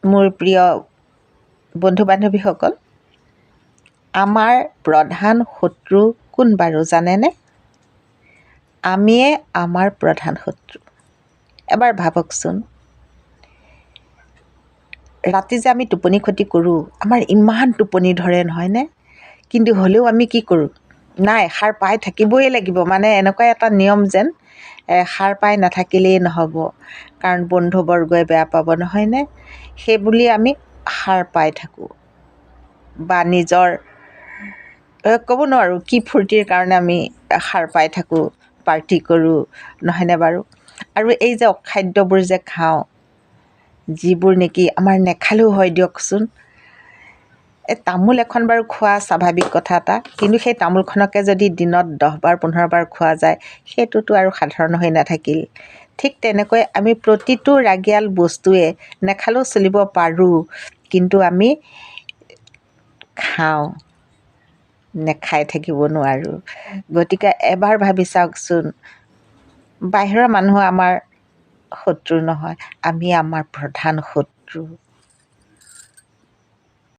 মোৰ প্ৰিয় বন্ধু বান্ধৱীসকল, আমাৰ প্ৰধান শত্ৰু কোন বাৰু জানেনে? আমিয়ে আমাৰ প্ৰধান শত্ৰু। এবাৰ ভাবকচোন, ৰাতি যে আমি টোপনি খতি কৰোঁ, আমাৰ ইমান টোপনি ধৰে নহয়নে? কিন্তু হ'লেও আমি কি কৰোঁ? নাই, সাৰ পাই থাকিবই লাগিব। মানে এনেকুৱা এটা নিয়ম যেন সাৰ পাই নাথাকিলেই নহ'ব, কাৰণ বন্ধুবৰ্গই বেয়া পাব নহয়নে? সেইবুলি আমি সাৰ পাই থাকোঁ বা নিজৰ ক'ব নোৱাৰোঁ কি ফূৰ্তিৰ কাৰণে আমি সাৰ পাই থাকোঁ, পাৰ্টি কৰোঁ, নহয়নে বাৰু? আৰু এই যে অখাদ্যবোৰ যে খাওঁ, যিবোৰ নেকি আমাৰ নেখালেও হয় দিয়কচোন। এই তামোল এখন বাৰু খোৱা স্বাভাৱিক কথা এটা, কিন্তু সেই তামোলখনকে যদি দিনত 10 বাৰ 15 বাৰ খোৱা যায়, সেইটোতো আৰু সাধাৰণ হৈ নাথাকিল। ঠিক তেনেকৈ আমি প্ৰতিটো ৰাগিয়াল বস্তুৱে নেখালেও চলিব পাৰোঁ, কিন্তু আমি খাওঁ, নেখাই থাকিব নোৱাৰোঁ। গতিকে এবাৰ ভাবি চাওকচোন, বাহিৰৰ মানুহ আমাৰ শত্ৰু নহয়, আমি আমাৰ প্ৰধান শত্ৰু।